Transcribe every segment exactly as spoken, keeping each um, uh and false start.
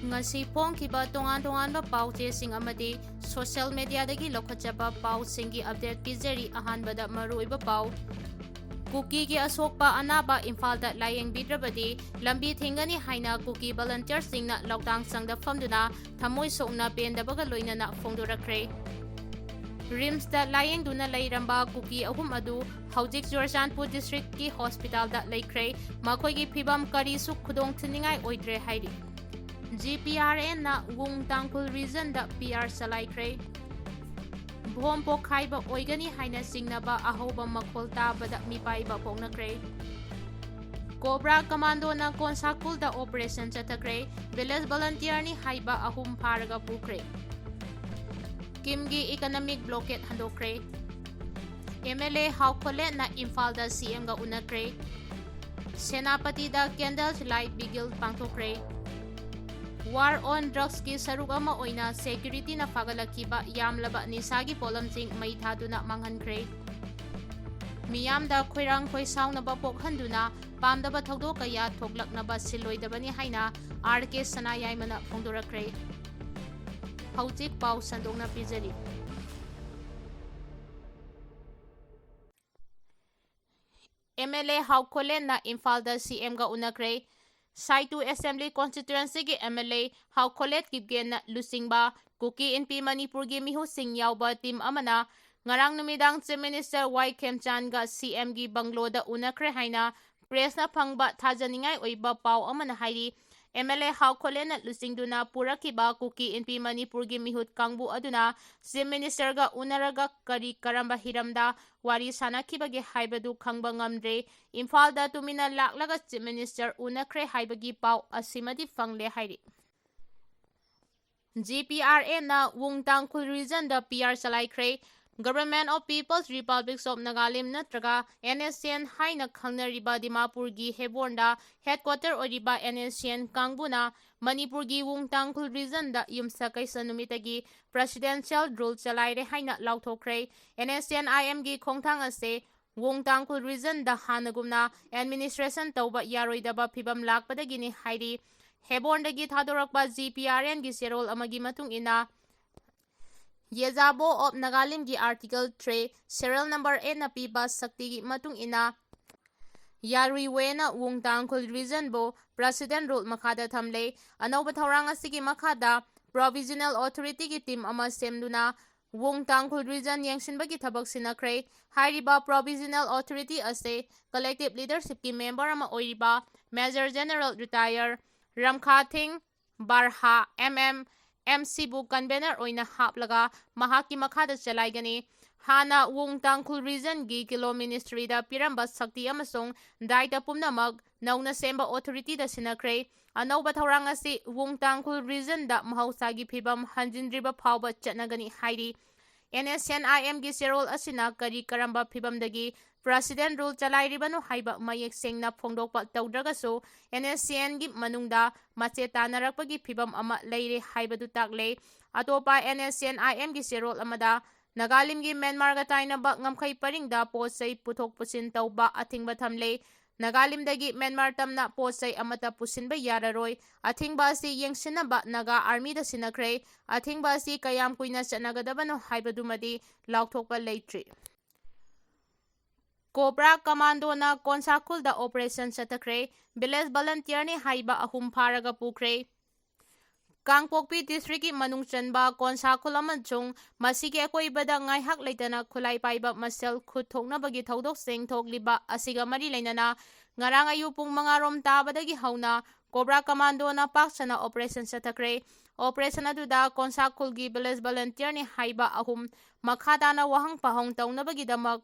ꯉꯁꯤ ꯐꯣꯡꯈꯤꯕ ꯇꯣꯉꯥꯟ ꯇꯣꯉꯥꯟꯕ ꯄꯥꯎ ꯆꯦꯁꯤꯡ ꯑꯃꯗꯤ social mediaꯗꯒꯤ ꯂꯧꯈꯠꯆꯕ ꯄꯥꯎꯁꯤꯡꯒꯤ update ꯄꯤꯖꯔꯤ꯫ ꯑꯍꯥꯟꯕꯗ ꯃꯔꯨꯑꯣꯏꯕ ꯄꯥꯎ꯫ ꯀꯨꯀꯤꯒꯤ ꯑꯁꯣꯛꯄ ꯑꯅꯥꯕ ꯏꯝꯐꯥꯜꯗ ꯂꯥꯌꯦꯡꯕꯤꯗ꯭ꯔꯕꯗꯤ ꯂꯝꯕꯤ ꯊꯤꯡꯒꯅꯤ ꯍꯥꯏꯅ ꯀꯨꯀꯤ volunteerꯁꯤꯡꯅ ꯂꯧꯇꯥꯡ ꯁꯪꯗ ꯐꯝꯗꯨꯅ ꯊꯃꯣꯏ ꯁꯣꯛꯅ ꯄꯦꯟꯗꯕꯒ ꯂꯣꯏꯅꯅ ꯐꯣꯡꯗꯣꯔꯛꯈ꯭ꯔꯦ꯫ RIMSꯇ ꯂꯥꯌꯦꯡꯗꯨꯅ ꯂꯩꯔꯝꯕ ꯀꯨꯀꯤ ꯑꯍꯨꯝ ꯑꯗꯨ ꯍꯧꯖꯤꯛ ꯆꯨꯔꯆꯥꯟꯄꯨꯔ districtꯀꯤ hospitalꯗ ꯂꯩꯈ꯭ꯔꯦ꯫ ꯃꯈꯣꯏꯒꯤ ꯐꯤꯕꯝ ꯀꯔꯤꯁꯨ ꯈꯨꯗꯣꯡꯊꯤꯅꯤꯡꯉꯥꯏ ꯑꯣꯏꯗ꯭ꯔꯦ ꯍꯥꯏꯔꯤ꯫ GPRNꯅ ꯋꯨꯡ ꯇꯥꯡꯈꯨꯜ regionꯗ PR ꯆꯂꯥꯏꯈ꯭ꯔꯦ꯫ ꯕꯣꯝ ꯄꯣꯈꯥꯏꯕ ꯑꯣꯏꯒꯅꯤ ꯍꯥꯏꯅ ꯆꯤꯡꯅꯕ ꯑꯍꯧꯕ ꯃꯈꯣꯜ ꯇꯥꯕꯗ ꯃꯤꯄꯥꯏꯕ ꯄꯣꯛꯅꯈ꯭ꯔꯦ꯫ ꯀꯣꯕ꯭ꯔꯥ ꯀꯃꯥꯟꯗꯣꯅ ꯀꯣꯟꯁꯥꯀꯨꯜꯗ operation ꯆꯠꯊꯈ꯭ꯔꯦ꯫ Village volunteerꯅꯤ ꯍꯥꯏꯕ ꯑꯍꯨꯝ ꯐꯥꯔꯒ ꯄꯨꯈ꯭ꯔꯦ꯫ ꯀꯤꯝꯒꯤ economic blockade ꯍꯟꯗꯣꯛꯈ꯭ꯔꯦ꯫ MLA ꯍꯥꯎ ꯈꯣꯂꯦꯠꯅ ꯏꯝꯐꯥꯜꯗ CMꯒ ꯎꯅꯈ꯭ꯔꯦ꯫ ꯁꯦꯅꯥꯄꯇꯤꯗ candle light vigil ꯄꯥꯡꯊꯣꯛꯈ꯭ꯔꯦ꯫ War on Drugsꯀꯤ ꯁꯔꯨꯛ ꯑꯃ ꯑꯣꯏꯅ securityꯅ ꯐꯥꯒꯠꯂꯛꯈꯤꯕ ꯌꯥꯝꯂꯕ ꯅꯤꯁꯥꯒꯤ ꯄꯣꯠꯂꯝꯁꯤꯡ ꯃꯩ ꯊꯥꯗꯨꯅ ꯃꯥꯡꯍꯟꯈ꯭ꯔꯦ꯫ ꯃꯤꯌꯥꯝꯗ ꯈꯣꯏꯔꯥꯡ ꯈꯣꯏꯁꯥꯎꯅꯕ ꯄꯣꯛꯍꯟꯗꯨꯅ ꯄꯥꯝꯗꯕ ꯊꯧꯗꯣꯛ ꯀꯌꯥ ꯊꯣꯛꯂꯛꯅꯕ ꯁꯤꯜꯂꯣꯏꯗꯕꯅꯤ ꯍꯥꯏꯅ RK ꯁꯅꯥꯌꯥꯏꯃꯅ ꯐꯣꯡꯗꯣꯔꯛꯈ꯭ꯔꯦ꯫ ꯍꯧꯖꯤꯛ ꯄꯥꯎ ꯁꯟꯗꯣꯛꯅ ꯄꯤꯖꯔꯤ꯫ MLA ꯍꯥꯎ ꯈꯣꯂꯦꯟꯅ ꯏꯝꯐꯥꯜꯗ CMꯒ ꯎꯅꯈ꯭ꯔꯦ꯫ ꯁꯥꯏꯇꯨ Assembly Constituencyꯒꯤ MLA ꯍꯥꯎ ꯈꯣꯂꯦꯠ ꯀꯤꯞꯒꯦꯟꯅ ꯂꯨꯆꯤꯡꯕ ꯀꯨꯀꯤ ꯏꯟꯄꯤ ꯃꯅꯤꯄꯨꯔꯒꯤ ꯃꯤꯍꯨꯠꯁꯤꯡ ꯌꯥꯎꯕ team ꯑꯃꯅ ꯉꯔꯥꯡ ꯅꯨꯃꯤꯗꯥꯡ Chief Minister ꯋꯥꯏ ꯈꯦꯝꯆꯥꯟꯒ CMꯒꯤ bungalow ꯎꯅꯈ꯭ꯔꯦ ꯍꯥꯏꯅ pressꯅ ꯐꯪꯕ ꯊꯥꯖꯅꯤꯡꯉꯥꯏ ꯑꯣꯏꯕ ꯄꯥꯎ ꯑꯃꯅ ꯍꯥꯏꯔꯤ꯫ MLA ꯍꯥꯎ ꯈꯣꯂꯦꯟꯅ ꯂꯨꯆꯤꯡꯗꯨꯅ ꯄꯨꯔꯛꯈꯤꯕ ꯀꯨꯀꯤ ꯏꯟꯄꯤ ꯃꯅꯤꯄꯨꯔꯒꯤ ꯃꯤꯍꯨꯠ ꯀꯥꯡꯕꯨ ꯑꯗꯨꯅ Chief Ministerꯒ ꯎꯅꯔꯒ ꯀꯔꯤ ꯀꯔꯝꯕ ꯍꯤꯔꯝꯗ ꯋꯥꯔꯤ ꯁꯥꯅꯈꯤꯕꯒꯦ ꯍꯥꯏꯕꯗꯨ ꯈꯪꯕ ꯉꯝꯗ꯭ꯔꯦ꯫ ꯏꯝꯐꯥꯜꯗ ꯇꯨꯃꯤꯟꯅ ꯂꯥꯛꯂꯒ Chief Minister ꯎꯅꯈ꯭ꯔꯦ ꯍꯥꯏꯕꯒꯤ ꯄꯥꯎ ꯑꯁꯤꯃꯗꯤ ꯐꯪꯂꯦ ꯍꯥꯏꯔꯤ꯫ GPRNꯅ ꯋꯨꯡ ꯇꯥꯡꯈꯨꯜ regionꯗ PR ꯆꯂꯥꯏꯈ꯭ꯔꯦ꯫ Government of People's Republic of Nagalim ꯅꯠꯇ꯭ꯔꯒ NSCN ꯍꯥꯏꯅ ꯈꯪꯅꯔꯤꯕ ꯗꯤꯃꯥꯄꯨꯔꯒꯤ ꯍꯦꯕꯣꯟꯗ headquarter ꯑꯣꯏꯔꯤꯕ NSCN ꯀꯥꯡꯕꯨꯅ ꯃꯅꯤꯄꯨꯔꯒꯤ ꯋꯨꯡ ꯇꯥꯡꯈꯨꯜ regionꯗ ꯌꯨꯝꯁꯀꯩꯁ ꯅꯨꯃꯤꯠꯇꯒꯤ presidential rule ꯆꯂꯥꯏꯔꯦ ꯍꯥꯏꯅ ꯂꯥꯎꯊꯣꯛꯈ꯭ꯔꯦ꯫ NSCN-IMꯒꯤ ꯈꯣꯡꯊꯥꯡ ꯑꯁꯤ ꯋꯨꯡ ꯇꯥꯡꯈꯨꯜ regionꯗ ꯍꯥꯟꯅꯒꯨꯝꯅ administration ꯇꯧꯕ ꯌꯥꯔꯣꯏꯗꯕ ꯐꯤꯕꯝ ꯂꯥꯛꯄꯗꯒꯤꯅꯤ ꯍꯥꯏꯔꯤ꯫ ꯍꯦꯕꯣꯟꯗꯒꯤ ꯊꯥꯗꯣꯔꯛꯄ ꯖꯤ ꯄꯤ ꯑꯥꯔ ꯑꯦꯟꯒꯤ ꯆꯦꯔꯣꯜ ꯑꯃꯒꯤ ꯃꯇꯨꯡ ꯏꯟꯅ, ꯌꯦꯖꯥꯕꯣ ꯑꯣꯐ ꯅꯥꯒꯥꯂꯦꯟꯒꯤ ꯑꯥꯔꯇꯤꯀꯜ ꯊ꯭ꯔꯤ, ꯁꯦꯔꯤꯌꯦꯜ ꯅꯝꯕꯔ ꯑꯦꯠꯅ ꯄꯤꯕ ꯁꯛꯇꯤꯒꯤ ꯃꯇꯨꯡ ꯏꯟꯅ, ꯌꯥꯔꯨꯏꯋꯦꯅ ꯋꯨꯡ ꯇꯥꯡꯈꯨꯜ ꯔꯤꯖꯟꯕꯨ ꯄ꯭ꯔꯦꯁꯤꯗꯦꯟ ꯔꯨꯜ ꯃꯈꯥꯗ ꯊꯝꯂꯦ꯫ ꯑꯅꯧꯕ ꯊꯧꯔꯥꯡ ꯑꯁꯤꯒꯤ ꯃꯈꯥꯗ ꯄ꯭ꯔꯣꯚꯤꯖꯅꯦꯜ ꯑꯣꯊꯣꯔꯤꯇꯤꯒꯤ ꯇꯤꯝ ꯑꯃ ꯁꯦꯝꯗꯨꯅ ꯋꯨꯡ ꯇꯥꯡꯈꯨꯜ ꯔꯤꯖꯟ ꯌꯦꯡꯁꯤꯟꯕꯒꯤ ꯊꯕꯛ ꯁꯤꯟꯅꯈ꯭ꯔꯦ꯫ ꯍꯥꯏꯔꯤꯕ ꯄ꯭ꯔꯣꯚꯤꯖꯅꯦꯜ ꯑꯣꯊꯣꯔꯤꯇꯤ ꯑꯁꯤ ꯀꯂꯦꯛꯇꯤꯚ ꯂꯤꯗꯔꯁꯤꯞꯀꯤ ꯃꯦꯝꯕꯔ ꯑꯃ ꯑꯣꯏꯔꯤꯕ ꯃꯦꯖꯔ ꯖꯦꯅꯔꯦꯜ ꯔꯤꯇꯥꯌꯔ ꯔꯝꯈꯥꯊꯤꯡ ꯕꯥꯔꯍꯥ, ꯑꯦꯝ ꯑꯦꯝ, ꯑꯦꯝ ꯁꯤꯕꯨ ꯀꯟꯚꯦꯅꯔ ꯑꯣꯏꯅ ꯍꯥꯞꯂꯒ ꯃꯍꯥꯛꯀꯤ ꯃꯈꯥꯗ ꯆꯂꯥꯏꯒꯅꯤ꯫ ꯍꯥꯟꯅ ꯋꯨꯡ ꯇꯥꯡꯈꯨꯜ ꯔꯤꯖꯟꯒꯤ ꯀꯤꯂꯣ ꯃꯤꯅꯤꯁꯇ꯭ꯔꯤꯗ ꯄꯤꯔꯝꯕ ꯁꯛꯇꯤ ꯑꯃꯁꯨꯡ ꯗꯥꯏꯇ ꯄꯨꯝꯅꯃꯛ ꯅꯧꯅ ꯁꯦꯝꯕ ꯑꯣꯊꯣꯔꯤꯇꯤꯗ ꯁꯤꯟꯅꯈ꯭ꯔꯦ꯫ ꯑꯅꯧꯕ ꯊꯧꯔꯥꯡ ꯑꯁꯤ ꯋꯨꯡ ꯇꯥꯡꯈꯨꯜ ꯔꯤꯖꯟꯗ ꯃꯍꯧꯁꯥꯒꯤ ꯐꯤꯕꯝ ꯍꯟꯖꯤꯟꯗ꯭ꯔꯤꯕ ꯐꯥꯎꯕ ꯆꯠꯅꯒꯅꯤ ꯍꯥꯏꯔꯤ꯫ ꯑꯦꯟ ꯑꯦꯁ ꯁꯤ ꯑꯦꯟ ꯑꯥꯏ ꯑꯦꯝꯒꯤ ꯆꯦꯔꯣꯜ ꯑꯁꯤꯅ ꯀꯔꯤ ꯀꯔꯝꯕ ꯐꯤꯕꯝꯗꯒꯤ ꯄ꯭ꯔꯦꯁꯤꯗꯦꯟ ꯔꯨꯜ ꯆꯂꯥꯏꯔꯤꯕꯅꯣ ꯍꯥꯏꯕ ꯃꯌꯦꯛ ꯁꯦꯡꯅ ꯐꯣꯡꯗꯣꯛꯄ ꯇꯧꯗ꯭ꯔꯒꯁꯨ, ꯑꯦꯟ ꯑꯦꯁ ꯁꯤ ꯑꯦꯟꯒꯤ ꯃꯅꯨꯡꯗ ꯃꯆꯦ ꯇꯥꯟꯅꯔꯛꯄꯒꯤ ꯐꯤꯕꯝ ꯑꯃ ꯂꯩꯔꯦ ꯍꯥꯏꯕꯗꯨ ꯇꯥꯛꯂꯦ꯫ ꯑꯇꯣꯞꯄ ꯑꯦꯟ ꯑꯦꯁ ꯁꯤ ꯑꯦꯟ ꯑꯥꯏ ꯑꯦꯝꯒꯤ ꯆꯦꯔꯣꯜ ꯑꯃꯗ, ꯅꯥꯒꯥꯂꯦꯟꯒꯤ ꯃ꯭ꯌꯥꯟꯃꯥꯔꯒ ꯇꯥꯏꯅꯕ ꯉꯝꯈꯩ ꯄꯔꯤꯡꯗ ꯄꯣꯠ ꯆꯩ ꯄꯨꯊꯣꯛ ꯄꯨꯁꯤꯟ ꯇꯧꯕ ꯑꯊꯤꯡꯕ ꯊꯝꯂꯦ꯫ ꯅꯥꯒꯥꯂꯦꯟꯗꯒꯤ ꯃ꯭ꯌꯥꯟꯃꯥꯔ ꯇꯝꯅ ꯄꯣꯠ ꯆꯩ ꯑꯃꯠꯇ ꯄꯨꯁꯤꯟꯕ ꯌꯥꯔꯔꯣꯏ꯫ ꯑꯊꯤꯡꯕ ꯑꯁꯤ ꯌꯦꯡꯁꯤꯟꯅꯕ ꯅꯥꯒꯥ ꯑꯥꯔꯃꯤꯗ ꯁꯤꯟꯅꯈ꯭ꯔꯦ꯫ ꯑꯊꯤꯡꯕ ꯑꯁꯤ ꯀꯌꯥꯝ ꯀꯨꯏꯅ ꯆꯠꯅꯒꯗꯕꯅꯣ ꯍꯥꯏꯕꯗꯨꯃꯗꯤ ꯂꯥꯎꯊꯣꯛꯄ ꯂꯩꯇ꯭ꯔꯤ꯫ ꯀꯣꯕ꯭ꯔꯥ ꯀꯃꯥꯟꯗꯣꯅ ꯀꯣꯟꯁꯥꯈꯨꯜꯗ ꯑꯣꯄꯔꯦꯁꯟ ꯆꯠꯊꯈ꯭ꯔꯦ꯫ ꯚꯤꯂꯦꯖ ꯚꯣꯂꯨꯟꯇꯤꯌꯔꯅꯤ ꯍꯥꯏꯕ ꯑꯍꯨꯝ ꯐꯥꯔꯒ ꯄꯨꯈ꯭ꯔꯦ꯫ ꯀꯥꯡꯄꯣꯛꯄꯤ ꯗꯤꯁꯇ꯭ꯔꯤꯛꯀꯤ ꯃꯅꯨꯡ ꯆꯟꯕ ꯀꯣꯟꯁꯥꯈꯨꯜ ꯑꯃꯁꯨꯡ ꯃꯁꯤꯒꯤ ꯑꯀꯣꯏꯕꯗ ꯉꯥꯏꯍꯥꯛ ꯂꯩꯇꯅ ꯈꯨꯠꯂꯥꯏ ꯄꯥꯏꯕ ꯃꯁꯦꯜ ꯈꯨꯠ ꯊꯣꯛꯅꯕꯒꯤ ꯊꯧꯗꯣꯛꯁꯤꯡ ꯊꯣꯛꯂꯤꯕ ꯑꯁꯤꯒ ꯃꯔꯤ ꯂꯩꯅꯅ ꯉꯔꯥꯡ ꯑꯌꯨꯛ ꯄꯨꯡ ꯃꯉꯥ ꯔꯣꯝ ꯇꯥꯕꯗꯒꯤ ꯍꯧꯅ ꯀꯣꯕ꯭ꯔꯥ ꯀꯃꯥꯟꯗꯣꯅ ꯄꯥꯛ ꯁꯟꯅ ꯑꯣꯄꯔꯦꯁꯟ ꯆꯠꯊꯈ꯭ꯔꯦ꯫ ꯑꯣꯄꯔꯦꯁꯟ ꯑꯗꯨꯗ ꯀꯣꯟꯁꯥꯈꯨꯜꯒꯤ ꯚꯤꯂꯦꯖ ꯚꯣꯂꯨꯟꯇꯤꯌꯔꯅꯤ ꯍꯥꯏꯕ ꯑꯍꯨꯝ ꯃꯈꯥ ꯇꯥꯅ ꯋꯥꯍꯪ ꯄꯥꯎꯍꯪ ꯇꯧꯅꯕꯒꯤꯗꯃꯛ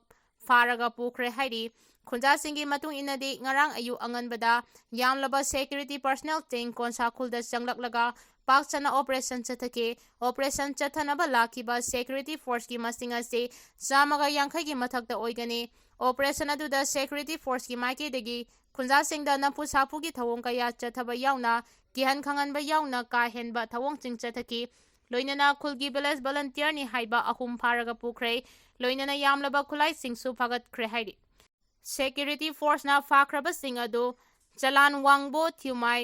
ꯐꯥꯔꯒ ꯄꯨꯈ꯭ꯔꯦ ꯍꯥꯏꯔꯤ꯫ ꯈꯨꯟꯖꯥꯁꯤꯡꯒꯤ ꯃꯇꯨꯡ ꯏꯟꯅꯗꯤ, ꯉꯔꯥꯡ ꯑꯌꯨꯛ ꯑꯉꯟꯕꯗ ꯌꯥꯝꯂꯕ ꯁꯦꯀ꯭ꯌꯨꯔꯤꯇꯤ ꯄꯔꯁꯅꯦꯜꯁꯤꯡ ꯀꯣꯟꯁꯥꯈꯨꯜꯗ ꯆꯪꯂꯛꯂꯒ ꯄꯥꯛ ꯁꯟꯅ ꯑꯣꯄꯔꯦꯁꯟ ꯆꯠꯊꯈꯤ꯫ ꯑꯣꯄꯔꯦꯁꯟ ꯆꯠꯊꯅꯕ ꯂꯥꯛꯈꯤꯕ ꯁꯦꯀ꯭ꯌꯨꯔꯤꯇꯤ ꯐꯣꯔꯁꯀꯤ ꯃꯁꯤꯡ ꯑꯁꯤ ꯆꯥꯝꯃꯒ ꯌꯥꯡꯈꯩꯒꯤ ꯃꯊꯛꯇ ꯑꯣꯏꯒꯅꯤ꯫ ꯑꯣꯄꯔꯦꯁꯟ ꯑꯗꯨꯗ ꯁꯦꯀ꯭ꯌꯨꯔꯤꯇꯤ ꯐꯣꯔꯁꯀꯤ ꯃꯥꯏꯀꯩꯗꯒꯤ ꯈꯨꯟꯖꯥꯁꯤꯡꯗ ꯅꯝꯐꯨ ꯁꯥꯐꯨꯒꯤ ꯊꯧꯑꯣꯡ ꯀꯌꯥ ꯆꯠꯊꯕ ꯌꯥꯎꯅ ꯀꯤꯍꯟ ꯈꯪꯍꯟꯕ ꯌꯥꯎꯅ ꯀꯥ ꯍꯦꯟꯕ ꯊꯧꯑꯣꯡꯁꯤꯡ ꯆꯠꯊꯈꯤ꯫ ꯂꯣꯏꯅꯅ ꯈꯨꯜꯒꯤ ꯚꯤꯂꯦꯖ ꯚꯣꯂꯨꯟꯇꯤꯌꯔꯅꯤ ꯍꯥꯏꯕ ꯑꯍꯨꯝ ꯐꯥꯔꯒ ꯄꯨꯈ꯭ꯔꯦ꯫ ꯂꯣꯏꯅꯅ ꯌꯥꯝꯂꯕ ꯈꯨꯠꯂꯥꯏꯁꯤꯡꯁꯨ ꯐꯥꯒꯠꯈ꯭ꯔꯦ ꯍꯥꯏꯔꯤ꯫ ꯁꯦꯀ꯭ꯌꯨꯔꯤꯇꯤ ꯐꯣꯔꯁꯅ ꯐꯥꯈ꯭ꯔꯕꯁꯤꯡ ꯑꯗꯨ ꯆꯂꯥꯟ ꯋꯥꯡꯕꯣ ꯊ꯭ꯌꯨꯃꯥꯏ,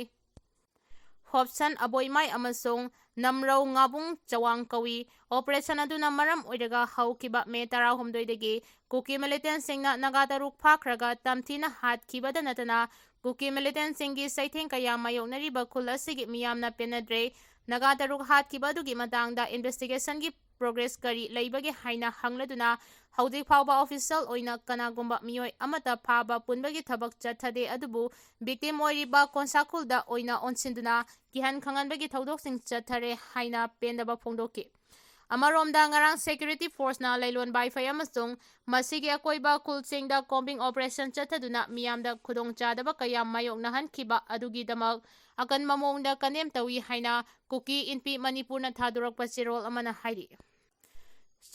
ꯍꯣꯞꯁꯟ ꯑꯕꯣꯏꯃꯥꯏ ꯑꯃꯁꯨꯡ ꯅꯝꯔꯧ ꯉꯥꯕꯨꯡ ꯆꯋꯥꯡ ꯀꯧꯏ꯫ Operation ꯑꯗꯨꯅ ꯃꯔꯝ ꯑꯣꯏꯔꯒ ꯍꯧꯈꯤꯕ May ꯇꯔꯥꯍꯨꯝꯗꯣꯏꯗꯒꯤ ꯀꯨꯀꯤ militantꯁꯤꯡꯅ ꯅꯥꯒꯥ ꯇꯔꯨꯛ ꯐꯥꯈ꯭ꯔꯒ ꯇꯝꯊꯤꯅ ꯍꯥꯠꯈꯤꯕꯗ ꯅꯠꯇꯅ ꯀꯨꯀꯤ militantꯁꯤꯡꯒꯤ ꯆꯩꯊꯦꯡ ꯀꯌꯥ ꯃꯥꯌꯣꯛꯅꯔꯤꯕ ꯈꯨꯜ ꯑꯁꯤꯒꯤ ꯃꯤꯌꯥꯝꯅ ꯄꯦꯟꯅꯗ꯭ꯔꯦ꯫ ꯅꯥꯒꯥ ꯇꯔꯨꯛ ꯍꯥꯠꯈꯤꯕ ꯑꯗꯨꯒꯤ ꯃꯇꯥꯡꯗ investigationꯒꯤ progress ꯀꯔꯤ ꯂꯩꯕꯒꯦ ꯍꯥꯏꯅ ꯍꯪꯂꯗꯨꯅ ꯍꯧꯖꯤꯛ ꯐꯥꯎꯕ official ꯑꯣꯏꯅ ꯀꯅꯥꯒꯨꯝꯕ ꯃꯤꯑꯣꯏ ꯑꯃꯠꯇ ꯐꯥꯕ ꯄꯨꯟꯕꯒꯤ ꯊꯕꯛ ꯆꯠꯊꯗꯦ, ꯑꯗꯨꯕꯨ victim ꯑꯣꯏꯔꯤꯕ ꯀꯣꯟꯁꯥ ꯈꯨꯜꯗ ꯑꯣꯏꯅ ꯑꯣꯟꯁꯤꯟꯗꯨꯅ ꯀꯤꯍꯟ ꯈꯪꯍꯟꯕꯒꯤ ꯊꯧꯗꯣꯛꯁꯤꯡ ꯆꯠꯊꯔꯦ ꯍꯥꯏꯅ ꯄꯦꯟꯗꯕ ꯐꯣꯡꯗꯣꯛꯈꯤ꯫ ꯑꯃꯔꯣꯝꯗ ꯉꯔꯥꯡ security forceꯅ ꯂꯩꯂꯣꯟ ꯕꯥꯏꯐꯩ ꯑꯃꯁꯨꯡ ꯃꯁꯤꯒꯤ ꯑꯀꯣꯏꯕ ꯈꯨꯜꯁꯤꯡꯗ combing operation ꯆꯠꯊꯗꯨꯅ ꯃꯤꯌꯥꯝꯗ ꯈꯨꯗꯣꯡꯆꯥꯗꯕ ꯀꯌꯥ ꯃꯥꯌꯣꯛꯅꯍꯟꯈꯤꯕ ꯑꯗꯨꯒꯤꯗꯃꯛ ꯑꯀꯟꯕ ꯃꯑꯣꯡꯗ condemn ꯇꯧꯏ ꯍꯥꯏꯅ ꯀꯨꯀꯤ ꯏꯟꯄꯤ ꯃꯅꯤꯄꯨꯔꯅ ꯊꯥꯗꯣꯔꯛꯄ ꯆꯦꯔꯣꯜ ꯑꯃꯅ ꯍꯥꯏꯔꯤ꯫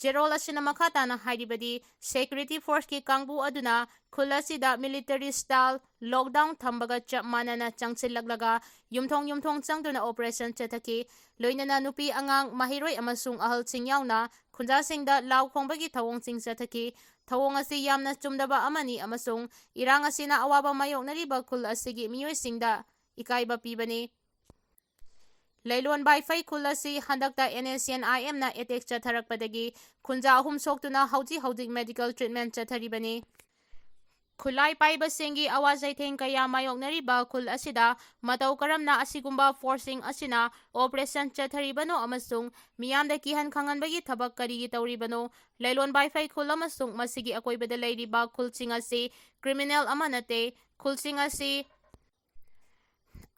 ꯆꯦꯔꯣꯜ ꯑꯁꯤꯅ ꯃꯈꯥ ꯇꯥꯅ ꯍꯥꯏꯔꯤꯕꯗꯤ, security forceꯀꯤ ꯀꯥꯡꯕꯨ ꯑꯗꯨꯅ ꯈꯨꯜ ꯑꯁꯤꯗ military style lockdown ꯊꯝꯕꯒ ꯆꯞ ꯃꯥꯟꯅꯅ ꯆꯪꯁꯤꯜꯂꯛꯂꯒ ꯌꯨꯝꯊꯣꯡ ꯌꯨꯝꯊꯣꯡ ꯆꯪꯗꯨꯅ operation ꯆꯠꯊꯈꯤ꯫ ꯂꯣꯏꯅꯅ ꯅꯨꯄꯤ, ꯑꯉꯥꯡ, ꯃꯍꯩꯔꯣꯏ ꯑꯃꯁꯨꯡ ꯑꯍꯜꯁꯤꯡ ꯌꯥꯎꯅ ꯈꯨꯟꯖꯥꯁꯤꯡꯗ ꯂꯥꯎ ꯈꯣꯡꯕꯒꯤ ꯊꯧꯑꯣꯡꯁꯤꯡ ꯆꯠꯊꯈꯤ꯫ ꯊꯧꯑꯣꯡ ꯑꯁꯤ ꯌꯥꯝꯅ ꯆꯨꯝꯗꯕ ꯑꯃꯅꯤ ꯑꯃꯁꯨꯡ ꯏꯔꯥꯡ ꯑꯁꯤꯅ ꯑꯋꯥꯕ ꯃꯥꯌꯣꯛꯅꯔꯤꯕ ꯈꯨꯜ ꯑꯁꯤꯒꯤ ꯃꯤꯑꯣꯏꯁꯤꯡꯗ ꯏꯀꯥꯏꯕ ꯄꯤꯕꯅꯤ꯫ ꯂꯩꯂꯣꯟ ꯕꯥꯏꯐꯩ ꯈꯨꯜ ꯑꯁꯤ ꯍꯟꯗꯛꯇ NSCN-IMꯅ attack ꯆꯠꯊꯔꯛꯄꯗꯒꯤ ꯈꯨꯟꯖꯥ ꯑꯍꯨꯝ ꯁꯣꯛꯇꯨꯅ ꯍꯧꯖꯤꯛ ꯍꯧꯖꯤꯛ medical treatment ꯆꯠꯊꯔꯤꯕꯅꯤ꯫ ꯈꯨꯠꯂꯥꯏ ꯄꯥꯏꯕꯁꯤꯡꯒꯤ ꯑꯋꯥ ꯆꯩꯊꯦꯡ ꯀꯌꯥ ꯃꯥꯌꯣꯛꯅꯔꯤꯕ ꯈꯨꯜ ꯑꯁꯤꯗ ꯃꯇꯧ ꯀꯔꯝꯅ ꯑꯁꯤꯒꯨꯝꯕ forceꯁꯤꯡ ꯑꯁꯤꯅ operation ꯆꯠꯊꯔꯤꯕꯅꯣ ꯑꯃꯁꯨꯡ ꯃꯤꯌꯥꯝꯗ ꯀꯤꯍꯟ ꯈꯪꯍꯟꯕꯒꯤ ꯊꯕꯛ ꯀꯔꯤꯒꯤ ꯇꯧꯔꯤꯕꯅꯣ? ꯂꯩꯂꯣꯟ ꯕꯥꯏꯐꯩ ꯈꯨꯜ ꯑꯃꯁꯨꯡ ꯃꯁꯤꯒꯤ ꯑꯀꯣꯏꯕꯗ ꯂꯩꯔꯤꯕ ꯈꯨꯜꯁꯤꯡ ꯑꯁꯤ criminal ꯑꯃ ꯅꯠꯇꯦ꯫ ꯈꯨꯜꯁꯤꯡ ꯑꯁꯤ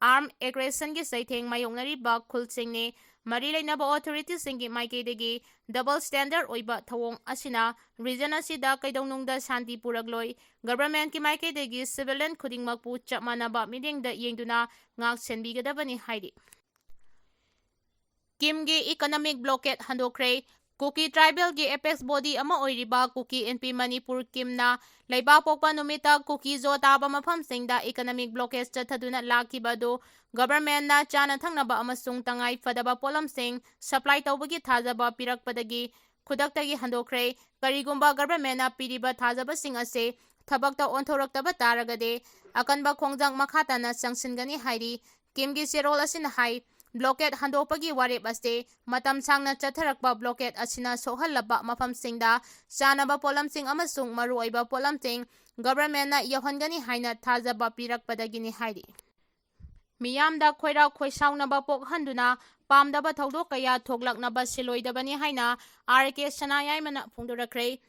armed aggressionꯒꯤ ꯆꯩꯊꯦꯡ ꯃꯥꯌꯣꯛꯅꯔꯤꯕ ꯈꯨꯜꯁꯤꯡꯅꯤ꯫ ꯃꯔꯤ ꯂꯩꯅꯕ authorityꯁꯤꯡꯒꯤ ꯃꯥꯏꯀꯩꯗꯒꯤ double standard ꯑꯣꯏꯕ ꯊꯧꯑꯣꯡ ꯑꯁꯤꯅ region ꯑꯁꯤꯗ ꯀꯩꯗꯧꯅꯨꯡꯗ ꯁꯥꯟꯇꯤ ꯄꯨꯔꯛꯂꯣꯏ꯫ Governmentꯀꯤ ꯃꯥꯏꯀꯩꯗꯒꯤ civilian ꯈꯨꯗꯤꯡꯃꯛꯄꯨ ꯆꯞ ꯃꯥꯟꯅꯕ ꯃꯤꯠꯌꯦꯡꯗ ꯌꯦꯡꯗꯨꯅ ꯉꯥꯛ ꯁꯦꯟꯕꯤꯒꯗꯕꯅꯤ ꯍꯥꯏꯔꯤ꯫ ꯀꯤꯝꯒꯤ economic blockade ꯍꯟꯗꯣꯛꯈ꯭ꯔꯦ꯫ ꯀꯨꯀꯤ tribalꯒꯤ apex body ꯑꯃ ꯑꯣꯏꯔꯤꯕ ꯀꯨꯀꯤ ꯏꯟꯄꯤ ꯃꯅꯤꯄꯨꯔ ꯀꯤꯝꯅ ꯂꯩꯕꯥꯛ ꯄꯣꯛꯄ ꯅꯨꯃꯤꯠꯇ ꯀꯨꯀꯤ ꯖꯣ ꯇꯥꯕ ꯃꯐꯝꯁꯤꯡꯗ economic blockade ꯆꯠꯊꯗꯨꯅ ꯂꯥꯛꯈꯤꯕ ꯑꯗꯨ governmentꯅ ꯆꯥꯅ ꯊꯛꯅꯕ ꯑꯃꯁꯨꯡ ꯇꯉꯥꯏ ꯐꯗꯕ ꯄꯣꯠꯂꯝꯁꯤꯡ supply ꯇꯧꯕꯒꯤ ꯊꯥꯖꯕ ꯄꯤꯔꯛꯄꯗꯒꯤ ꯈꯨꯗꯛꯇꯒꯤ ꯍꯟꯗꯣꯛꯈ꯭ꯔꯦ꯫ ꯀꯔꯤꯒꯨꯝꯕ governmentꯅ ꯄꯤꯔꯤꯕ ꯊꯥꯖꯕꯁꯤꯡ ꯑꯁꯤ ꯊꯕꯛꯇ ꯑꯣꯟꯊꯣꯔꯛꯇꯕ ꯇꯥꯔꯒꯗꯤ ꯑꯀꯟꯕ ꯈꯣꯡꯖꯪ ꯃꯈꯥ ꯇꯥꯅ ꯆꯪꯁꯤꯟꯒꯅꯤ ꯍꯥꯏꯔꯤ꯫ ꯀꯤꯝꯒꯤ ꯆꯦꯔꯣꯜ ꯑꯁꯤꯅ ꯍꯥꯏ, ꯕ꯭ꯂꯣꯀꯦꯠ ꯍꯟꯗꯣꯛꯄꯒꯤ ꯋꯥꯔꯦꯞ ꯑꯁꯤ ꯃꯇꯝ ꯁꯥꯡꯅ ꯆꯠꯊꯔꯛꯄ ꯕ꯭ꯂꯣꯀꯦꯠ ꯑꯁꯤꯅ ꯁꯣꯛꯍꯜꯂꯕ ꯃꯐꯝꯁꯤꯡꯗ ꯆꯥꯅꯕ ꯄꯣꯠꯂꯝꯁꯤꯡ ꯑꯃꯁꯨꯡ ꯃꯔꯨꯑꯣꯏꯕ ꯄꯣꯠꯂꯝꯁꯤꯡ ꯒꯚꯔꯟꯃꯦꯟꯠꯅ ꯌꯧꯍꯟꯒꯅꯤ ꯍꯥꯏꯅ ꯊꯥꯖꯕ ꯄꯤꯔꯛꯄꯗꯒꯤꯅꯤ ꯍꯥꯏꯔꯤ꯫ ꯃꯤꯌꯥꯝꯗ ꯈꯣꯏꯔꯥꯎ ꯈꯣꯏꯁꯥꯎꯅꯕ ꯄꯣꯛꯍꯟꯗꯨꯅ ꯄꯥꯝꯗꯕ ꯊꯧꯗꯣꯛ ꯀꯌꯥ ꯊꯣꯛꯂꯛꯅꯕ ꯁꯤꯜꯂꯣꯏꯗꯕꯅꯤ ꯍꯥꯏꯅ ꯑꯥꯔ ꯀꯦ ꯁꯅꯥꯌꯥꯏꯃꯅ ꯐꯣꯡꯗꯣꯔꯛꯈ꯭ꯔꯦ꯫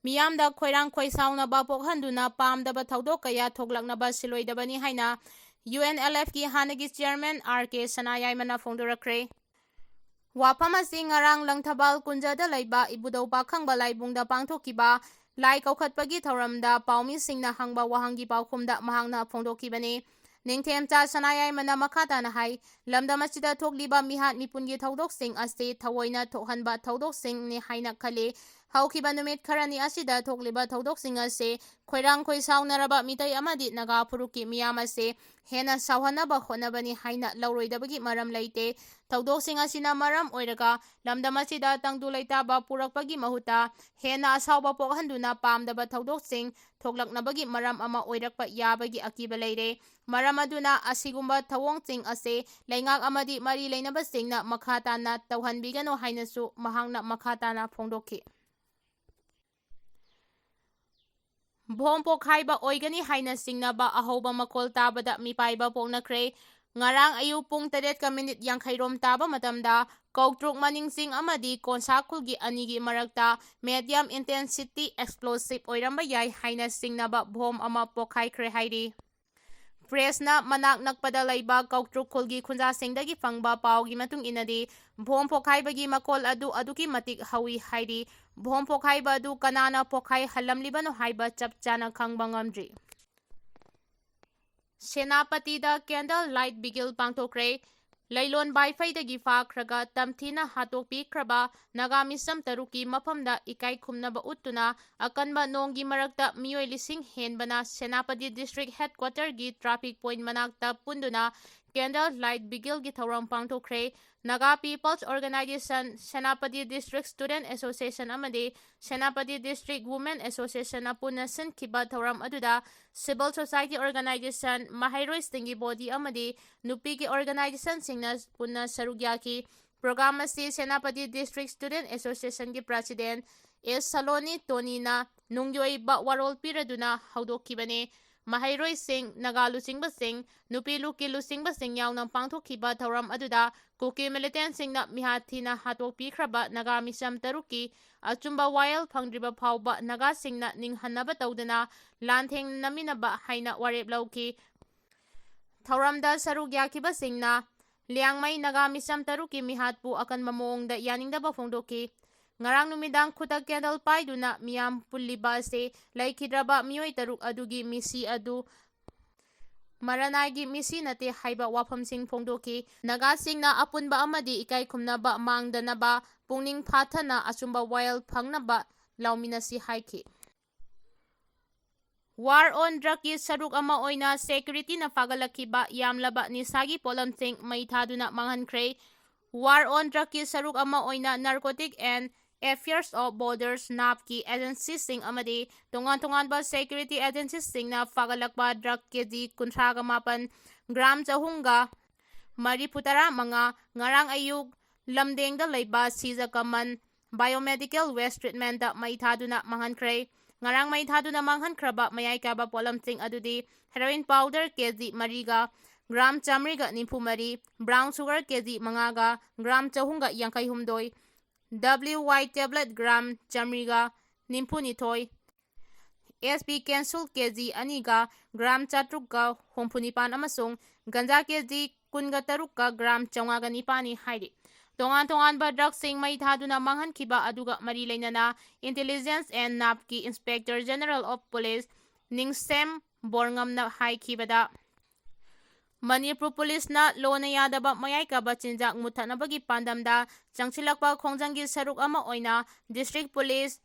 ꯃꯤꯌꯥꯝꯗ ꯈꯣꯏꯔꯥꯡ ꯈꯣꯏꯁꯥꯎꯅꯕ ꯄꯣꯛꯍꯟꯗꯨꯅ ꯄꯥꯝꯗꯕ ꯊꯧꯗꯣꯛ ꯀꯌꯥ ꯊꯣꯛꯂꯛꯅꯕ ꯁꯤꯜꯂꯣꯏꯗꯕꯅꯤ ꯍꯥꯏꯅ ꯌꯨ ꯑꯦꯟ ꯑꯦꯜ ꯑꯦꯐꯀꯤ ꯍꯥꯟꯅꯒꯤ ꯆꯤꯌꯔꯃꯦꯟ ꯑꯥꯔ ꯀꯦ ꯁꯅꯥꯌꯥꯏꯃꯅ ꯐꯣꯡꯗꯣꯔꯛꯈ꯭ꯔꯦ꯫ ꯋꯥꯐꯝ ꯑꯁꯤ ꯉꯔꯥꯡ ꯂꯪꯊꯕꯥꯜ ꯀꯨꯟꯖꯗ ꯂꯩꯕ ꯏꯕꯨꯙꯧ ꯄꯥꯈꯪꯕ ꯂꯥꯏꯕꯨꯡꯗ ꯄꯥꯡꯊꯣꯛꯈꯤꯕ ꯂꯥꯏ ꯀꯧꯈꯠꯄꯒꯤ ꯊꯧꯔꯝꯗ ꯄꯥꯎꯃꯤꯁꯤꯡꯅ ꯍꯪꯕ ꯋꯥꯍꯪꯒꯤ ꯄꯥꯎꯈꯨꯝꯗ ꯃꯍꯥꯛꯅ ꯐꯣꯡꯗꯣꯛꯈꯤꯕꯅꯤ꯫ ꯅꯤꯡꯊꯦꯝꯆꯥ ꯁꯅꯥꯌꯥꯏꯃꯅ ꯃꯈꯥ ꯇꯥꯅ ꯍꯥꯏ, ꯂꯝꯗꯝ ꯑꯁꯤꯗ ꯊꯣꯛꯂꯤꯕ ꯃꯤꯍꯥꯠ ꯃꯤꯄꯨꯟꯒꯤ ꯊꯧꯗꯣꯛꯁꯤꯡ ꯑꯁꯤ ꯊꯑꯣꯏꯅ ꯊꯣꯛꯍꯟꯕ ꯊꯧꯗꯣꯛꯁꯤꯡꯅꯤ ꯍꯥꯏꯅ ꯈꯜꯂꯤ꯫ ꯍꯧꯈꯤꯕ ꯅꯨꯃꯤꯠ ꯈꯔꯅꯤ ꯑꯁꯤꯗ ꯊꯣꯛꯂꯤꯕ ꯊꯧꯗꯣꯛꯁꯤꯡ ꯑꯁꯤ ꯈꯣꯏꯔꯥꯡ ꯈꯣꯏꯁꯥꯎꯅꯔꯕ ꯃꯤꯇꯩ ꯑꯃꯗꯤ ꯅꯥꯒꯥ ꯐꯨꯔꯨꯞꯀꯤ ꯃꯤꯌꯥꯝ ꯑꯁꯤ ꯍꯦꯟꯅ ꯁꯥꯎꯍꯟꯅꯕ ꯍꯣꯠꯅꯕꯅꯤ ꯍꯥꯏꯅ ꯂꯧꯔꯣꯏꯗꯕꯒꯤ ꯃꯔꯝ ꯂꯩꯇꯦ꯫ ꯊꯧꯗꯣꯛꯁꯤꯡ ꯑꯁꯤꯅ ꯃꯔꯝ ꯑꯣꯏꯔꯒ ꯂꯝꯗꯝ ꯑꯁꯤꯗ ꯇꯪꯗꯨ ꯂꯩꯇꯥꯕ ꯄꯨꯔꯛꯄꯒꯤ ꯃꯍꯨꯠꯇ ꯍꯦꯟꯅ ꯑꯁꯥꯎꯕ ꯄꯣꯛꯍꯟꯗꯨꯅ ꯄꯥꯝꯗꯕ ꯊꯧꯗꯣꯛꯁꯤꯡ ꯊꯣꯛꯂꯛꯅꯕꯒꯤ ꯃꯔꯝ ꯑꯃ ꯑꯣꯏꯔꯛꯄ ꯌꯥꯕꯒꯤ ꯑꯀꯤꯕ ꯂꯩꯔꯦ꯫ ꯃꯔꯝ ꯑꯗꯨꯅ ꯑꯁꯤꯒꯨꯝꯕ ꯊꯧꯑꯣꯡꯁꯤꯡ ꯑꯁꯤ ꯂꯩꯉꯥꯛ ꯑꯃꯗꯤ ꯃꯔꯤ ꯂꯩꯅꯕꯁꯤꯡꯅ ꯃꯈꯥ ꯇꯥꯅ ꯇꯧꯍꯟꯕꯤꯒꯅꯨ ꯍꯥꯏꯅꯁꯨ ꯃꯍꯥꯛꯅ ꯃꯈꯥ ꯇꯥꯅ ꯐꯣꯡꯗꯣꯛꯈꯤ꯫ ꯕꯣꯝ ꯄꯣꯈꯥꯏꯕ ꯑꯣꯏꯒꯅꯤ ꯍꯥꯏꯅ ꯆꯤꯡꯅꯕ ꯑꯍꯧꯕ ꯃꯈꯣꯜ ꯇꯥꯕꯗ ꯃꯤꯄꯥꯏꯕ ꯄꯣꯛꯅꯈ꯭ꯔꯦ꯫ ꯉꯔꯥꯡ ꯑꯌꯨꯛ ꯄꯨꯡ ꯇꯔꯦꯠꯀ ꯃꯤꯅꯤꯠ ꯌꯥꯡꯈꯩ ꯔꯣꯝ ꯇꯥꯕ ꯃꯇꯝꯗ ꯀꯧꯇ꯭ꯔꯨꯛ ꯃꯅꯤꯡꯆꯤꯡ ꯑꯃꯗꯤ ꯀꯣꯟꯁꯥ ꯈꯨꯜꯒꯤ ꯑꯅꯤꯒꯤ ꯃꯔꯛꯇ medium intensity explosive ꯑꯣꯏꯔꯝꯕ ꯌꯥꯏ ꯍꯥꯏꯅ ꯆꯤꯡꯅꯕ ꯕꯣꯝ ꯑꯃ ꯄꯣꯈꯥꯏꯈ꯭ꯔꯦ ꯍꯥꯏꯔꯤ꯫ ꯄ꯭ꯔꯦꯁꯅ ꯃꯅꯥꯛ ꯅꯛꯄꯗ ꯂꯩꯕ ꯀꯧꯇ꯭ꯔꯨꯛ ꯈꯨꯜꯒꯤ ꯈꯨꯟꯖꯥꯁꯤꯡꯗꯒꯤ ꯐꯪꯕ ꯄꯥꯎꯒꯤ ꯃꯇꯨꯡ ꯏꯟꯅꯗꯤ, ꯕꯣꯝ ꯄꯣꯈꯥꯏꯕꯒꯤ ꯃꯈꯣꯜ ꯑꯗꯨ ꯑꯗꯨꯛꯀꯤ ꯃꯇꯤꯛ ꯍꯧꯏ ꯍꯥꯏꯔꯤ꯫ ꯕꯣꯝ ꯄꯣꯈꯥꯏꯕ ꯑꯗꯨ ꯀꯅꯥꯅ ꯄꯣꯈꯥꯏꯍꯜꯂꯝꯂꯤꯕꯅꯣ ꯍꯥꯏꯕ ꯆꯞ ꯆꯥꯅ ꯈꯪꯕ ꯉꯝꯗ꯭ꯔꯤ꯫ ꯁꯦꯅꯥꯄꯇꯤꯗ candle light vigil ꯄꯥꯡꯊꯣꯛꯈ꯭ꯔꯦ꯫ ꯂꯩꯂꯣꯟ ꯕꯥꯏꯐꯩꯗꯒꯤ ꯐꯥꯈ꯭ꯔꯒ ꯇꯝꯊꯤꯅ ꯍꯥꯠꯇꯣꯛꯄꯤꯈ꯭ꯔꯕ ꯅꯥꯒꯥ ꯃꯤꯁꯝ ꯇꯔꯨꯛꯀꯤ ꯃꯐꯝꯗ ꯏꯀꯥꯏ ꯈꯨꯝꯅꯕ ꯎꯠꯇꯨꯅ ꯑꯀꯟꯕ ꯅꯣꯡꯒꯤ ꯃꯔꯛꯇ ꯃꯤꯑꯣꯏ ꯂꯤꯁꯤꯡ ꯍꯦꯟꯕꯅ ꯁꯦꯅꯥꯄꯇꯤ district headquarterꯒꯤ traffic point ꯃꯅꯥꯛꯇ ꯄꯨꯟꯗꯨꯅ Candle Light Vigilꯒꯤ ꯊꯧꯔꯝ ꯄꯥꯡꯊꯣꯛꯈ꯭ꯔꯦ꯫ Naga People's Organization, Senapati District Student Association ꯑꯃꯗꯤ Senapati District Women Associationꯅ ꯄꯨꯟꯅ ꯁꯤꯟꯈꯤꯕ ꯊꯧꯔꯝ ꯑꯗꯨꯗ civil society organization, ꯃꯍꯩꯔꯣꯏꯁꯤꯡꯒꯤ body ꯑꯃꯗꯤ ꯅꯨꯄꯤꯒꯤ organizationꯁꯤꯡꯅ ꯄꯨꯟꯅ ꯁꯔꯨꯛ ꯌꯥꯈꯤ꯫ Program ꯑꯁꯤ Senapati District Student Associationꯒꯤ President ꯑꯦꯁ ꯁꯂꯣꯅꯤ ꯇꯣꯅꯤꯅ ꯅꯨꯡꯒꯤ ꯑꯣꯏꯕ ꯋꯥꯔꯣꯜ ꯄꯤꯔꯗꯨꯅ ꯍꯧꯗꯣꯛꯈꯤꯕꯅꯤ꯫ ꯃꯍꯩꯔꯣꯏꯁꯤꯡ, ꯅꯥꯒꯥ ꯂꯨꯆꯤꯡꯕꯁꯤꯡ, ꯅꯨꯄꯤ ꯂꯨꯞꯀꯤ ꯂꯨꯆꯤꯡꯕꯁꯤꯡ ꯌꯥꯎꯅ ꯄꯥꯡꯊꯣꯛꯈꯤꯕ ꯊꯧꯔꯝ ꯑꯗꯨꯗ ꯀꯨꯀꯤ militantꯁꯤꯡꯅ ꯃꯤꯍꯥꯠ ꯊꯤꯅ ꯍꯥꯠꯇꯣꯛꯄꯤꯈ꯭ꯔꯕ ꯅꯥꯒꯥ ꯃꯤꯆꯝ ꯇꯔꯨꯛꯀꯤ ꯑꯆꯨꯝꯕ ꯋꯥꯌꯦꯜ ꯐꯪꯗ꯭ꯔꯤꯕ ꯐꯥꯎꯕ ꯅꯥꯒꯥꯁꯤꯡꯅ ꯅꯤꯡꯍꯟꯅꯕ ꯇꯧꯗꯅ ꯂꯥꯟꯊꯦꯡꯅꯃꯤꯟꯅꯕ ꯍꯥꯏꯅ ꯋꯥꯔꯦꯞ ꯂꯧꯈꯤ꯫ ꯊꯧꯔꯝꯗ ꯁꯔꯨꯛ ꯌꯥꯈꯤꯕꯁꯤꯡꯅ ꯂꯤꯌꯥꯡꯃꯩ ꯅꯥꯒꯥ ꯃꯤꯆꯝ ꯇꯔꯨꯛꯀꯤ ꯃꯤꯍꯥꯠꯄꯨ ꯑꯀꯟꯕ ꯃꯑꯣꯡꯗ ꯌꯥꯅꯤꯡꯗꯕ ꯐꯣꯡꯗꯣꯛꯈꯤ꯫ ꯉꯔꯥꯡ ꯅꯨꯃꯤꯗꯥꯡ ꯈꯨꯠꯇ candle ꯄꯥꯏꯗꯨꯅ ꯃꯤꯌꯥꯝ ꯄꯨꯜꯂꯤꯕ ꯑꯁꯤ ꯂꯩꯈꯤꯗ꯭ꯔꯕ ꯃꯤꯑꯣꯏ ꯇꯔꯨꯛ ꯑꯗꯨꯒꯤ ꯃꯤꯁꯤ ꯑꯗꯨ ꯃꯔꯥꯅꯥꯏꯒꯤ ꯃꯤꯁꯤ ꯅꯠꯇꯦ ꯍꯥꯏꯕ ꯋꯥꯐꯝꯁꯤꯡ ꯐꯣꯡꯗꯣꯛꯈꯤ꯫ ꯅꯥꯒꯥꯁꯤꯡꯅ ꯑꯄꯨꯟꯕ ꯑꯃꯗꯤ ꯏꯀꯥꯏ ꯈꯨꯝꯅꯕ ꯃꯥꯡꯗꯅꯕ ꯄꯨꯛꯅꯤꯡ ꯐꯥꯊꯅ ꯑꯆꯨꯝꯕ ꯋꯥꯌꯦꯜ ꯐꯪꯅꯕ ꯂꯥꯎꯃꯤꯟꯅꯁꯤ ꯍꯥꯏꯈꯤ꯫ War on Drugꯀꯤ ꯁꯔꯨꯛ ꯑꯃ ꯑꯣꯏꯅ securityꯅ ꯐꯥꯒꯠꯂꯛꯈꯤꯕ ꯌꯥꯝꯂꯕ ꯅꯤꯁꯥꯒꯤ ꯄꯣꯠꯂꯝꯁꯤꯡ ꯃꯩ ꯊꯥꯗꯨꯅ ꯃꯥꯡꯍꯟꯈ꯭ꯔꯦ꯫ War on Drugꯀꯤ ꯁꯔꯨꯛ ꯑꯃ ꯑꯣꯏꯅ Narcotic and Affairs of Borders, NAPCI agencyꯁꯤꯡ ꯑꯃꯗꯤ ꯇꯣꯉꯥꯟ ꯇꯣꯉꯥꯟꯕ security agencyꯁꯤꯡꯅ ꯐꯥꯒꯠꯂꯛꯄ drug ꯀꯦꯖꯤ ꯀꯨꯟꯊ꯭ꯔꯥꯒ ꯃꯥꯄꯟ, gram ꯆꯍꯨꯝꯒ ꯃꯔꯤꯐꯨ ꯇꯔꯥ ꯃꯉꯥ ꯉꯔꯥꯡ ꯑꯌꯨꯛ ꯂꯝꯗꯦꯡꯗ ꯂꯩꯕ ꯁꯤꯖ ꯀꯃꯟ Biomedical Waste Treatmentꯇ ꯃꯩ ꯊꯥꯗꯨꯅ ꯃꯥꯡꯍꯟꯈ꯭ꯔꯦ꯫ ꯉꯔꯥꯡ ꯃꯩ ꯊꯥꯗꯨꯅ ꯃꯥꯡꯍꯟꯈ꯭ꯔꯕ ꯃꯌꯥꯏ ꯀꯥꯕ ꯄꯣꯠꯂꯝꯁꯤꯡ ꯑꯗꯨꯗꯤ heroin powder ꯀꯦꯖꯤ ꯃꯔꯤꯒ gram ꯆꯥꯃꯔꯤꯒ ꯅꯤꯐꯨ ꯃꯔꯤ, brown sugar ꯀꯦꯖꯤ ꯃꯉꯥꯒ gram ꯆꯍꯨꯝꯒ ꯌꯥꯡꯈꯩ ꯍꯨꯝꯗꯣꯏ, W Y tablet gram ꯆꯥꯃꯔꯤꯒ ꯅꯤꯐꯨ ꯅꯤꯊꯣꯏ, S P capsule ꯀꯦꯖꯤ ꯑꯅꯤꯒ gram ꯆꯥꯇ꯭ꯔꯨꯛꯀ ꯍꯨꯝꯐꯨ ꯅꯤꯄꯥꯟ ꯑꯃꯁꯨꯡ ꯒꯟꯖꯥ ꯀꯦꯖꯤ ꯀꯨꯟꯒ ꯇꯔꯨꯛꯀ gram ꯆꯥꯝꯃꯉꯥꯒ ꯅꯤꯄꯥꯟꯅꯤ ꯍꯥꯏꯔꯤ꯫ ꯇꯣꯉꯥꯟ ꯇꯣꯉꯥꯟꯕ drugꯁꯤꯡ ꯃꯩ ꯊꯥꯗꯨꯅ ꯃꯥꯡꯍꯟꯈꯤꯕ ꯑꯗꯨꯒ ꯃꯔꯤ ꯂꯩꯅꯅ Intelligence and NAPCI Inspector General of Police ꯅꯤꯡꯁꯦꯝ ꯕꯣꯔꯉꯝꯅ ꯍꯥꯏꯈꯤꯕꯗ, Manipur ꯄꯨꯂꯤꯁꯅ ꯂꯣꯟꯅ ꯌꯥꯗꯕ ꯃꯌꯥꯏ ꯀꯥꯕ ꯆꯤꯟꯖꯥꯛ ꯃꯨꯠꯊꯠꯅꯕꯒꯤ ꯄꯥꯟꯗꯝꯗ ꯆꯪꯁꯤꯜꯂꯛꯄ ꯈꯣꯡꯖꯪꯒꯤ ꯁꯔꯨꯛ ꯑꯃ ꯑꯣꯏꯅ district police,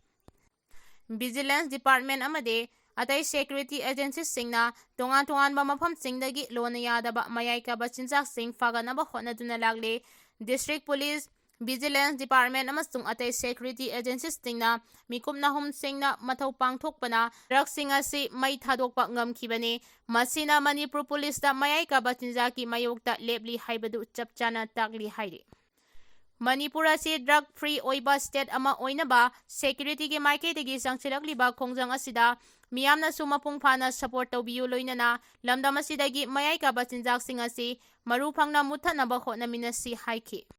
vigilance department ꯑꯃꯗꯤ ꯑꯇꯩ security agencyꯁꯤꯡꯅ ꯇꯣꯉꯥꯟ ꯇꯣꯉꯥꯟꯕ ꯃꯐꯝꯁꯤꯡꯗꯒꯤ ꯂꯣꯟꯅ ꯌꯥꯗꯕ ꯃꯌꯥꯏ ꯀꯥꯕ ꯆꯤꯟꯖꯥꯛꯁꯤꯡ ꯐꯥꯒꯠꯅꯕ ꯍꯣꯠꯅꯗꯨꯅ ꯂꯥꯛꯂꯤ꯫ District Police, Vigilance Department ꯑꯃꯁꯨꯡ ꯑꯇꯩ security agencyꯁꯤꯡꯅ ꯃꯤꯀꯨꯞ ꯅꯥꯍꯨꯝꯁꯤꯡꯅ ꯃꯊꯧ ꯄꯥꯡꯊꯣꯛꯄꯅ drugꯁꯤꯡ ꯑꯁꯤ ꯃꯩ ꯊꯥꯗꯣꯛꯄ ꯉꯝꯈꯤꯕꯅꯤ꯫ ꯃꯁꯤꯅ ꯃꯅꯤꯄꯨꯔ ꯄꯨꯂꯤꯁꯇ ꯃꯌꯥꯏ ꯀꯥꯕ ꯆꯤꯟꯖꯥꯛꯀꯤ ꯃꯥꯌꯣꯛꯇ ꯂꯦꯞꯂꯤ ꯍꯥꯏꯕꯗꯨ ꯆꯞ ꯆꯥꯅ ꯇꯥꯛꯂꯤ ꯍꯥꯏꯔꯤ꯫ ꯃꯅꯤꯄꯨꯔ ꯑꯁꯤ drug free ꯑꯣꯏꯕ state ꯑꯃ ꯑꯣꯏꯅꯕ securityꯒꯤ ꯃꯥꯏꯀꯩꯗꯒꯤ ꯆꯪꯁꯤꯜꯂꯛꯂꯤꯕ ꯈꯣꯡꯖꯪ ꯑꯁꯤꯗ ꯃꯤꯌꯥꯝꯅꯁꯨ ꯃꯄꯨꯡ ꯐꯥꯅ support ꯇꯧꯕꯤꯌꯨ, ꯂꯣꯏꯅꯅ ꯂꯝꯗꯝ ꯑꯁꯤꯗꯒꯤ ꯃꯌꯥꯏ ꯀꯥꯕ ꯆꯤꯟꯖꯥꯛꯁꯤꯡ ꯑꯁꯤ ꯃꯔꯨ ꯐꯪꯅ ꯃꯨꯠꯊꯠꯅꯕ ꯍꯣꯠꯅꯃꯤꯟꯅꯁꯤ ꯍꯥꯏꯈꯤ꯫